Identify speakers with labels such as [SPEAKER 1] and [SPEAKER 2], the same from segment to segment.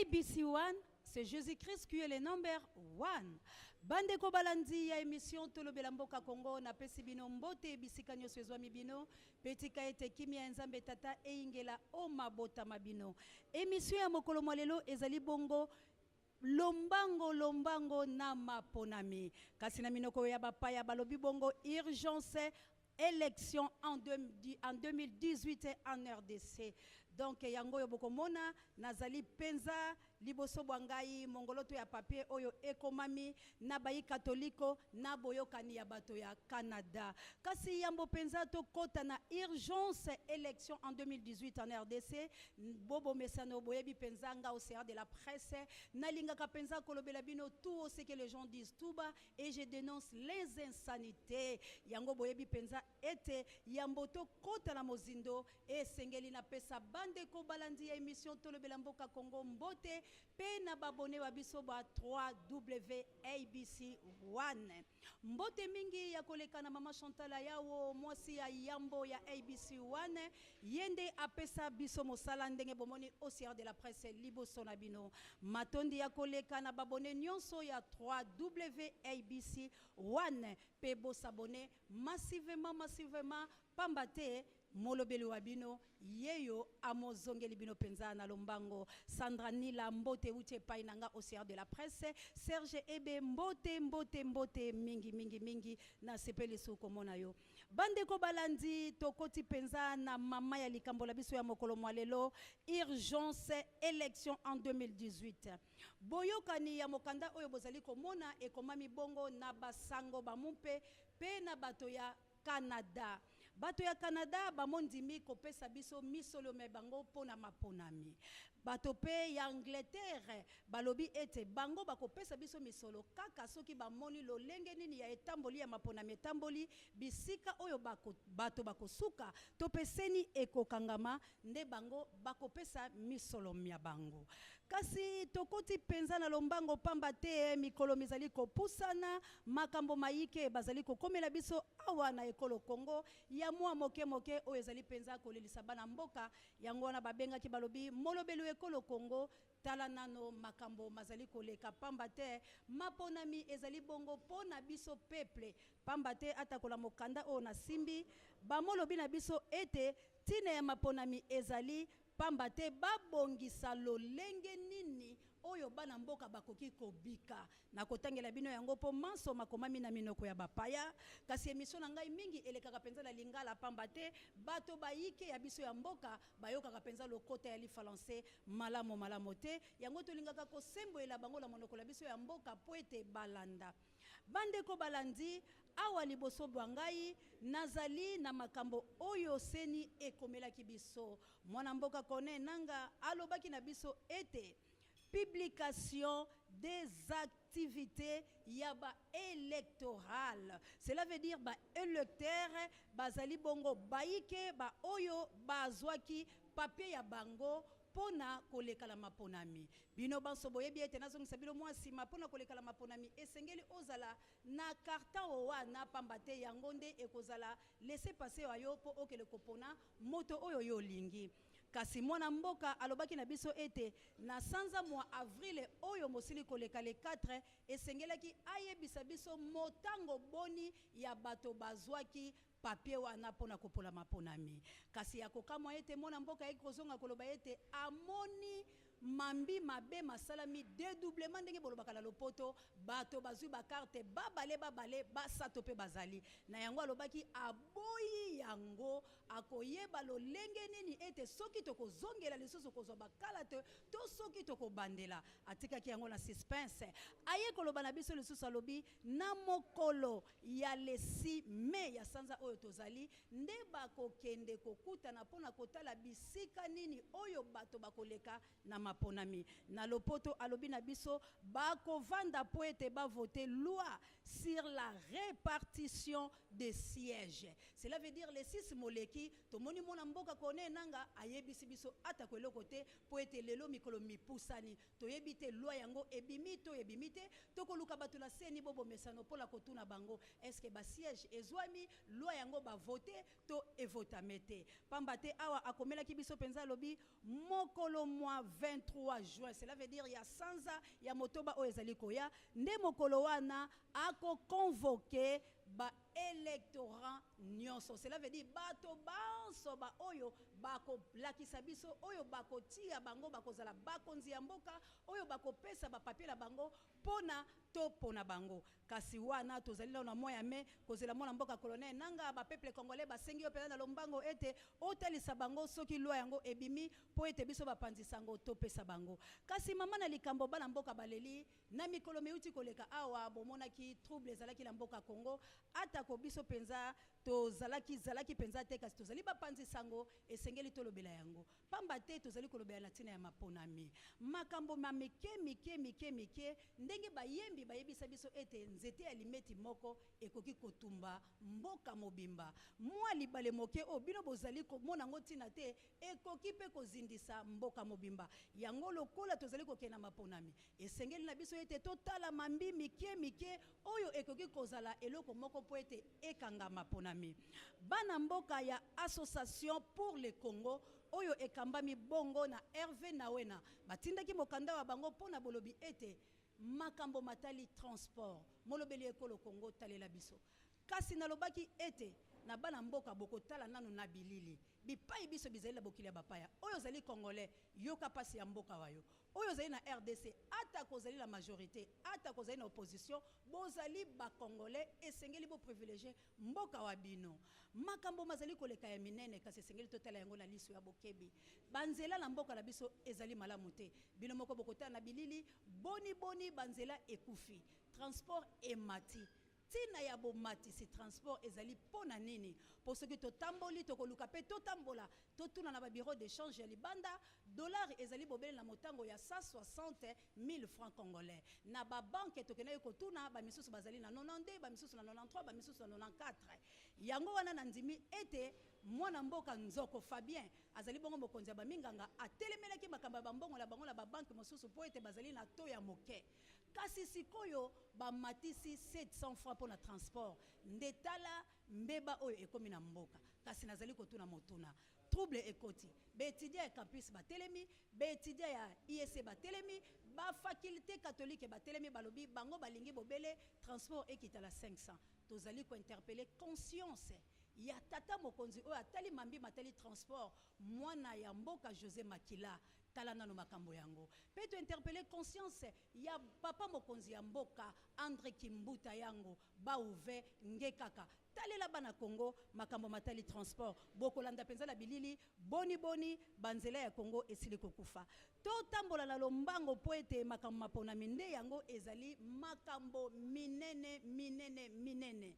[SPEAKER 1] ABC One, c'est Jésus-Christ qui est le number one. Bandeko balandi ya émission Tolobela Mboka Congo, napesi bino mbote bisika nyonso ezwami bino, pe tika ete kimia ya Nzambe Tata eyingela o mabota ma bino. Émission ya mokolo mwa lelo ezali bongo lombango lombango na maponami. Kasi na minoko ya bapaya balobi bongo urgence élection en 2018 en RDC. Donc yango oyo bokomona nazali penza liboso bwa ngai mongoloto ya papier oyo ekomami na bayi katoliko na boyokani ya bato ya Canada. Kasi yambo penza tokota na urgence élection en 2018 en RDC, bobo mesano boyebi penza nga au CR de la presse nalingaka penza kolobela bino tout ce que les gens disent tout bas et je dénonce les insanités. Yango boyebi penza ete yambo tokota na mozindo esengeli na pesa bandeko balandi ya émission Tolobela Mboka Congo mbote pe na babone wa biso ba 3WABC 1. Mbote mingi ya koleka na mama Chantal Ayawo, mwasi ya yambo ya ABC 1, yende apesa biso mosala ndenge bomoni au CR de la presse liboso na bino. Matondi ya koleka na babone nyonso ya 3WABC 1 pe bosabone massivement, massivement, pamba te molobeli wa bino yeyo amozongeli bino penza na lombango. Sandra Nila mbote uti epai na nga au CR de la presse. Serge Ebe mbote mbote mbote mingi mingi mingi na sepeli su komona yo. Bandeko balandi tokoti penza na mama ya likambo la biso ya mokolo mwa lelo urgence élection en 2018. Boyokani ya mokanda oyo bozali komona ekomami bongo na basango bamumpe pe na bato ya Canada. Bato ya Canada bamondimi kopesa biso misolo me bango mpona maponami. Bato pe ya Angleterre balobi ete bango bakopesa biso misolo kaka soki bamoni lolenge nini ya etamboli ya maponami etamboli bisika oyo bato bakosuka to pe seni ekokangama nde bango bakopesa misolo mya bango. Kasi tokoti penza na lombango pamba te mikolo mizali kopusana, makambo mayike bazali kokomela biso awa na ekolo Congo ya mwa moke moke oyo ezali penza kolelisa bana mboka. Yango wana babengaki balobi molobeli wa ekolo Congo tala nano makambo mazali koleka pamba te maponami ezali bongo mpo na biso peuple pamba te atakola mokanda oyo nasimbi bamolobi na biso ete tina ya maponami ezali pamba te babongisa lolenge nini oyo bana mboka bakoki kobika. Nakotangela bino yango mpo manso makomami na minoko ya bapaya. Kasi emission na ngai mingi elekaka mpenza na lingala pamba te bato bayike ya biso ya mboka bayokaka mpenza lokota ya lifalanse malamu malamu te. Yango tolingaka kosembolela bango na monoko la biso ya mboka po ete balanda. Bandeko balandi, awa liboso bwa ngai nazali na makambo oyo seni ekomelaki biso. Mwana mboka Corneille Nangaa alobaki na biso ete publication des activités ya ba électorales. Cela veut dire ba électeurs bazali bongo baike ba oyo bazwaki papier ya bango pona kolekala maponami. Bino banso boyebi ete nazongisa bino mwa nsima pona kolekala maponami esengeli ozala na carton wana pamba te yango nde ekozala laissez-passer wa yo po okele kopona moto oyo yo olingi. Kasi mwana mboka alobaki na biso ete na sanza mwa avril oyo mosili koleka le 4 esengelaki ayebisa biso motango boni ya bato bazwaki papier wana pona kopola maponami. Kasi ya kokamwa ete mwana mboka ayaki kozonga koloba ete amoni mambi mabe masalami dédoublement ndenge bolobaka na lopoto, bato bazwi ba carte babale babale basato pe bazali na yango. Alobaki aboyi yango, akoyeba lolenge nini ete soki tokozongela lisusu kozwa bakala te to soki tokobandela. Atikaki yango na suspense. Aye koloba na biso lisusu, alobi na mokolo ya le 6 mai ya sanza oyo tozali nde bakokende kokutana mpona kotala bisika nini oyo bato bakoleka na maponami. Na lopoto alobi na biso bakovanda po ete bavote loi sur la répartition des sièges. Cela veut dire le 6 moleki tomoni mwana mboka Corneille Nangaa ayebisi biso ata ko eloko te po ete lelo mikolo Mikolo mipusani, toyebi te loi yango ebimi to ebimi te. Tokoluka bato na CENI bobomesano mpo na kotuna bango: est-ce basiège ezwami, loi yango bavote to evotame te? Pamba te awa akomelaki biso mpenza, alobi mokolo mwa 23 juin, cela veut dire ya sanza ya motoba oyo ezali koya, nde mokolo wana akoconvoquer baélectorat nyonso. Cela veut dire bato banso baoyo bakolakisa biso, oyo bakotia bango bakozala bakonzi ya mboka, oyo bakopesa bapapier na bango mpona to mpona bango. Kasi wana tozali nano na mois ya mai kozela mwana mboka colonel Nanga. Bapeuple congolais basengi yo mpenza na lombango ete otalisa bango soki loi yango ebimi, mpo ete biso bapanzisa yango topesa bango. Kasi mama, na likambo bana mboka baleli na mikolo miuti koleka awa, bomonaki trouble ezalaki na mboka Congo. Atako biso mpenza tozalaki zalaki mpenza te, kasi tozali bapanzi sango, esengeli tolobela yango, pamba te tozali kolobela na ntina ya maponami. Makambo ma mike mike mike mike, ndenge bayembi bayebisa biso ete nzete ya limeti moko ekoki kotumba mboka mobimba, mwa libale moke oyo bino bozali komona yango ntina te ekoki mpe kozindisa mboka mobimba. Yango lokola tozali kokende na maponami, esengeli na biso ete totala mambi mike mike oyo ekoki kozala eloko moko mpo ete ekanga maponami. Bana mboka ya Association pour le Congo oyo ekambami bongo na Herve Nawena batindaki mokanda wa bango mpo na bolobi ete makambo matali transport, molobeli ekolo Congo, talela biso. Kasi nalobaki ete na bana mboka bokotala nanu na bilili bipai biso bizali na bokili ya bapaya. Oyo ozali congolais, yoka mpasi ya mboka wa yo. Oyo ozali na RDC, ata kozali na majorité, ata kozali na opposition, bozali bacongolais, esengeli boprivilégier mboka wa bino. Makambo mazali koleka ya minene, kasi esengeli totala yango na liso ya bokebi. Banzela na mboka na biso ezali malamu te. Bino moko bokotala na bilili boni boni banzela ekufi, transport emati. Ntina ya bomatisi transport ezali mpo na nini? Mpo soki totamboli, tokoluka mpe totambola, totuna na babureau d'échange ya libanda, dollar ezali bobele na motango ya 160 000 francs congolais. Na babanke tokendaki kotuna, bamisusu bazali na 92, bamisusu na 93, bamisusu na 94. Yango wana nandimi ete mwana mboka Nzoko Fabien azali bongo mokonzi ya baminganga, atelemelaki makambo ya bambongo na bango na babanke mosusu mpo ete bazali na to ya moke. Kasi sikoyo bamatisi 700 francs mpo na transport, nde tala mbeba oyo ekómi na mboka. Kasi nazali kotuna motuna: trouble ekoti, baétudiant ya campus batelemi, baétudiant ya ISC batelemi, bafaculté catholique batelemi, balobi bango balingi bobele transport ekita na 500. Tozali kointerpeller conscience ya tata mokonzi oyo atali mambi matali transport, mwana ya mboka José Makila, tala nano makambo yango. Mpe tointerpeller conscience ya papa mokonzi ya mboka André Kimbuta, yango bauve nge kaka talela bana Congo makambo matali transport. Bokolanda mpenza na bilili boni boni banzela ya Congo esili kokufa. Totambola na lombango mpo ete makambo maponami nde yango ezali makambo minene minene minene.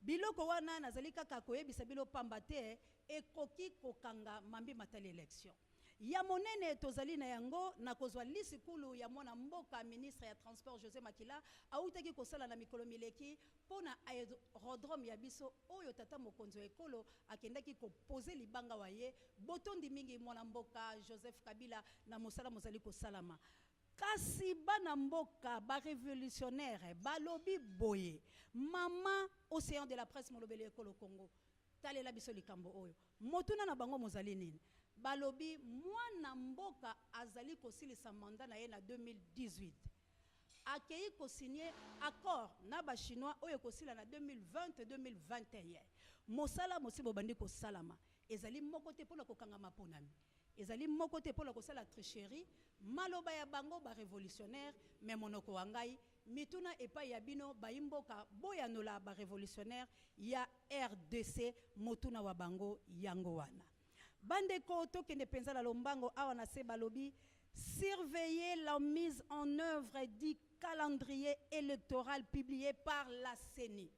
[SPEAKER 1] Biloko wana nazali kaka koyebisa bino pamba te ekoki kokanga mambi matali élection ya monene tozali na yango. Na kozwa lisikulu ya mwana mboka ministre ya transport José Makila autaki kosala na mikolo mileki mpo na aérodrome ya biso oyo tata mokonzi wa ekolo akendaki koposer libanga wa ye. Botondi mingi mwana mboka Joseph Kabila na mosala mozali kosalama. Kasi bana mboka barévolutionnaire balobi boye: mama Océan de la presse, molobeli ekolo Congo, talela biso likambo oyo. Motuna na bango mozali nini? Balobi mwana mboka azali kosilisa mandat na ye na 2018, akei kosigner accord na bachinois oyo ekosila na 2020 2021. Mosala mosi bobandi kosalama ezali moko te mpona kokanga maponami, ezali moko te mpona kosala tricherie. Maloba ya bango barévolutionnaire, me monoko wa ngai mituna epai ya bino bayimboka, boyanola barévolutionnaire ya RDC motuna wa bango yango wana. Bandeko, tokende mpenza na lombango. Awa na se balobi: surveiller la mise en œuvre du calendrier électoral publié par la CENI.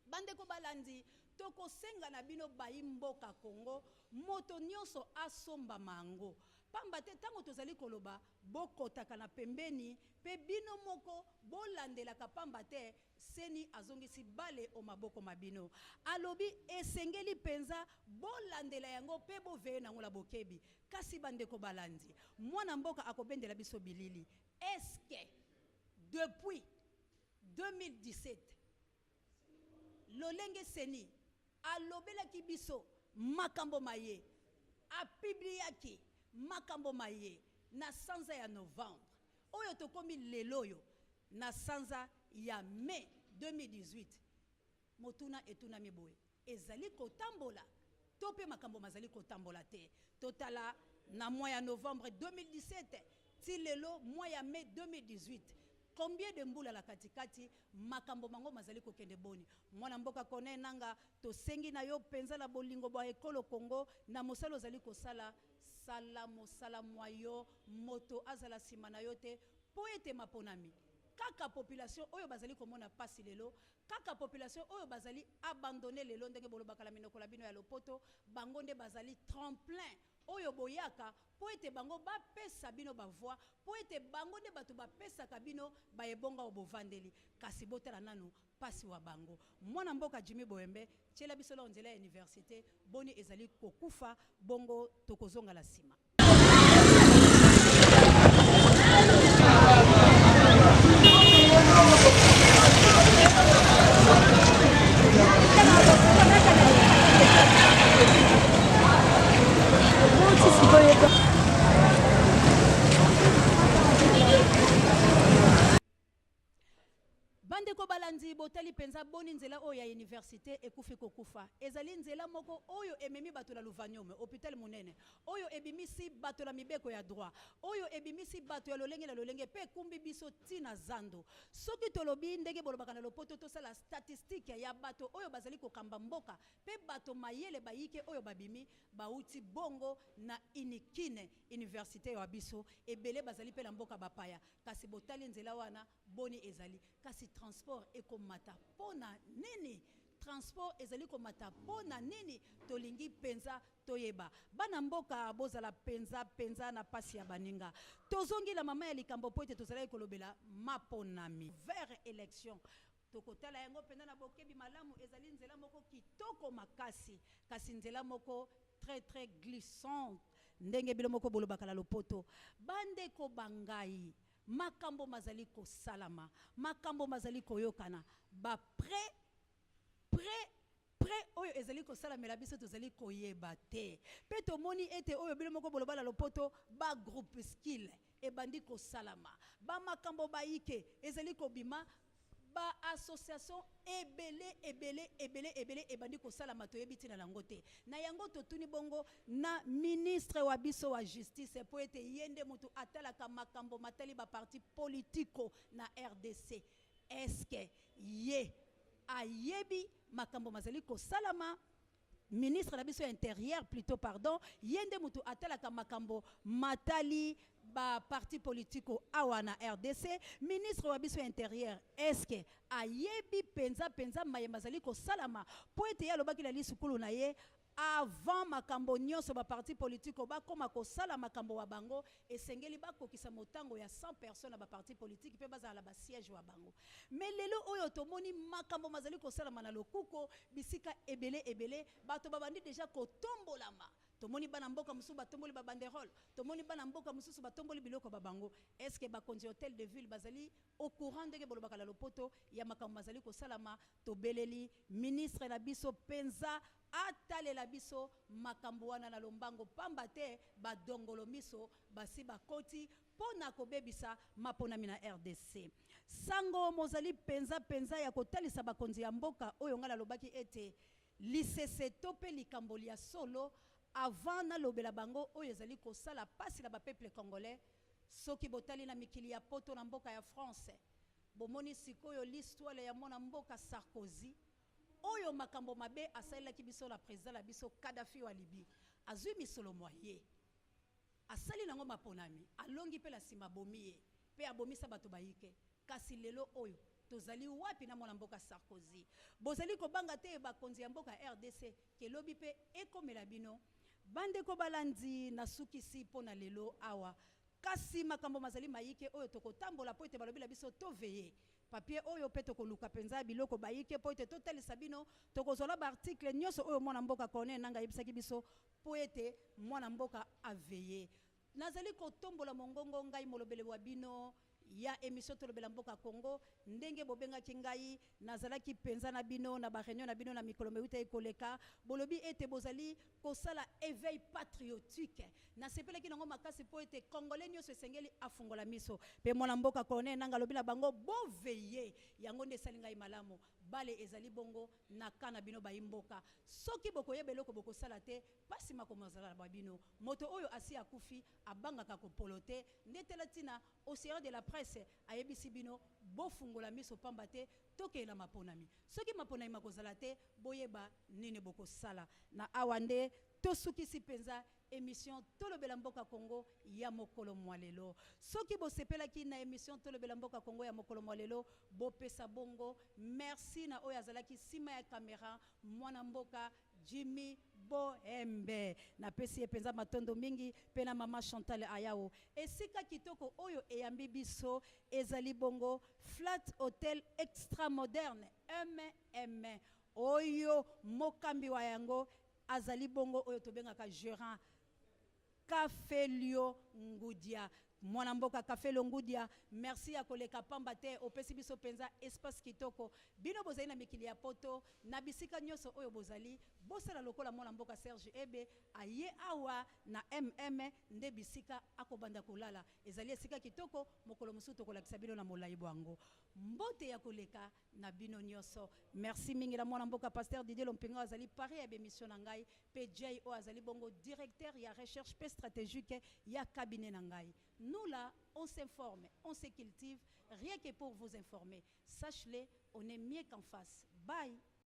[SPEAKER 1] Bandeko balandi, tokosenga na bino bayi mboka Kongo, moto nyonso asombama yango. Pamba te tango tozali koloba, bokotaka na pembeni pe bino moko bolandelaka pamba te Ceni azongisi bale o maboko ma bino. Alobi esengeli penza bolandela yango pe bo veiller nango na bokebi. Kasi bandeko balandi, mwana mboka akobendela biso bilili. Est-ce que depuis 2017 lolenge Ceni alobelaki biso makambo maye, a publiaki makambo maye na sanza ya novembre, oyo tokomi lelo oyo na sanza ya mai 2018, motuna etunami boye, ezali kotambola to mpe makambo mazali kotambola te? Totala na mois ya novembre 2017 ti lelo mois ya mai 2018, combien de mbula na katikati, makambo mango mazali kokende boni? Mwana mboka Corneille Nangaa, tosengi na yo mpenza na bolingo bwa ekolo Congo, na mosala ozali kosala, sala mosala mwa yo, moto azala sima na yo te, mpo ete maponami, kaka population oyo bazali komona pasi lelo, kaka population oyo bazali abandonner lelo, ndenge bolobaka na minoko na bino ya lopoto, bango nde bazali tremplin oyo boyaka mpo ete bango bapesa bino ba voix, mpo ete bango nde bato bapesaka bino ba ebonga oyo bovandeli. Kasi botala nanu pasi wa bango. Mwana mboka Jimmy Boyembe, tiela biso nao nzela ya universite, boni ezali kokufa, bongo tokozonga la sima. Bandeko balandi, botali mpenza boni nzela oyo ya universite ekufi kokufa. Ezali nzela moko oyo ememi bato na Lovanium, hopital monene, oyo ebimisi bato na mibeko ya droit, oyo ebimisi bato ya lolenge na lolenge mpe ekumbi biso ti na zando. Soki tolobi ndenge bolobaka na lopoto, tosala statistique ya bato oyo bazali kokamba mboka mpe bato mayele bayike oyo babimi, bawuti bongo na Unikin, universite ya biso. Ebele bazali mpe na mboka bapaya. Kasi botali nzela wana boni ezali? Kasi transport ekomata mpo na nini? Transport ezali komata mpo na nini? Tolingi mpenza toyeba. Bana mboka, bozala mpenza mpenza na pasi ya baninga. Tozongi na mama ya likambo mpo ete tozalaki kolobela maponami vers election. Tokotala yango mpenza na bokebi malamu. Ezali nzela moko kitoko makasi, kasi nzela moko très très glissante, ndenge bino moko bolobaka na lopoto. Bandeko ba ngai, makambo mazali kosalama, makambo mazali koyokana, ba pre pre pre oyo ezali kosalamela biso tozali koyeba te. Pe tomoni ete oyo bino moko boloba na lopoto ba groupuscule ebandi kosalama, ba makambo bayike ezali kobima, ba association ebele ebele ebele ebele ebandi kosalama, toyebi ntina na yango te. Na yango totuni bongo na ministre wa biso wa justice, mpo ete ye nde moto atalaka makambo matali ba parti politico na RDC. Est-ce que ye ayebi makambo mazali kosalama? Ministre na biso ya intérieur plutôt, pardon, ye nde moto atalaka makambo matali ba parti politico awa na RDC. Ministre wa biso ya intérieur, est-ce que ayebi penza penza maye mazali kosalama? Po ete ye alobaki na lisukulu na ye avant makambo nyonso ba parti politico bakoma kosala makambo wa bango, esengeli bakokisa motango ya 100 personnes na ba parti politique mpe bazala na ba siège wa bango. Mais lelo oyo tomoni makambo mazali kosalama na lokuko bisika ebele ebele, bato babandi deja kotombolama. Tomoni bana mboka mosusu batomboli ba banderole, tomoni bana mboka mosusu batomboli biloko ba bango. Est-ce que bakonzi ya hotel de ville bazali au courant, ndenge bolobaka na lopoto, ya makambo mazali kosalama? Tobeleli ministre na biso penza atalela biso makambo wana na lombango, pamba te badongolo miso basi bakoti mpo na kobebisa maponami na RDC. Sango mozali penza penza ya kotalisa bakonzi ya mboka oyo ngai nalobaki ete lisese to mpe likambo lya solo avant nalobela bango oyo ezali kosala pasi na ba peuple congolais. Soki botali na mikili ya poto, na mboka ya France, bomoni sikoyo l'histoire ya mwana mboka Sarkozy oyo makambo mabe asalelaki biso na president na biso Kadhafi wa Libye. Azwi misolo mwa ye, asali nango maponami, alongi mpe na nsima abomi ye mpe abomisa bato bayike. Kasi lelo oyo tozali wapi na mwana mboka Sarkozy? Bozali kobanga te bakonzi ya mboka RDC ke lobi mpe ekomela bino? Bandeko balandi, nasukisi mpo na lelo awa, kasi makambo mazali mayike oyo tokotambola mpo ete balobi na biso toveiller papier oyo mpe tokoluka mpenza biloko bayike mpo ete totalisa bino. Tokozwala baarticle nyonso oyo mwana mboka Corneille Nanga ayebisaki biso mpo ete mwana mboka aveiller. Nazali kotombola mongongo, ngai molobeli wa bino ya émission Tolobela Mboka Congo. Ndenge bobengaki ngai, nazalaki mpenza na bino na baréunion na bino na mikolo meuta ekoleka. Bolobi ete bozali kosala éveil patriotique. Nasepelaki nango makasi mpo ete Congolais nyonso esengeli afungola miso. Mpe mwana mboka Corneille Nanga alobi na bango boveiller. Yango nde esali ngai malamu. Bale ezali bongo na ka na bino bayi mboka. Soki bokoyeba eloko bokosala te, mpasi makomazala na babino. Moto oyo asi akufi abangaka kopolo te. Nde tala ntina Océan de la Presse ayebisi bino bofungola miso, pamba te tokeyela maponami. Soki maponami makozala te, boyeba nini bokosala. Na awa nde tosukisi mpenza émission Tolobela Mboka Congo ya mokolo mwa lelo. Soki bosepelaki na émission Tolobela Mboka Congo ya mokolo mwa lelo, bopesa bongo merci na oyo azalaki nsima ya kamera, mwana mboka Jimmy Bohembe. Napesi ye mpenza matondo mingi, mpe na mama Chantal Ayao. Esika kitoko oyo eyambi biso ezali bongo Flat Hotel Extra Moderne oyo mokambi wa yango azali bongo oyo tobengaka gérant Kafelio Ngudia. Mwana mboka Kafelio Ngudia, merci ya koleka, pamba te opesi biso mpenza espace kitoko. Bino bozali na mikili ya poto, na bisika nyonso oyo bozali, bosala lokola mwana mboka Serge Ebe aye awa na nde bisika akobanda kolala. Ezali esika kitoko. Mokolo mosusu tokolakisa bino na molai bwango. Mbote ya koleka na bino nyonso. Merci mingi na mwana mboka pasteur Didier Lompinga, azali parrain ya bémission na ngai, mpe Jay oyo azali bongo directeur ya recherche mpe stratégique ya cabinet na ngai. Nous là, on s'informe, on se cultive, rien que pour vous informer. Sache-le, on est mieux qu'en face. Bye.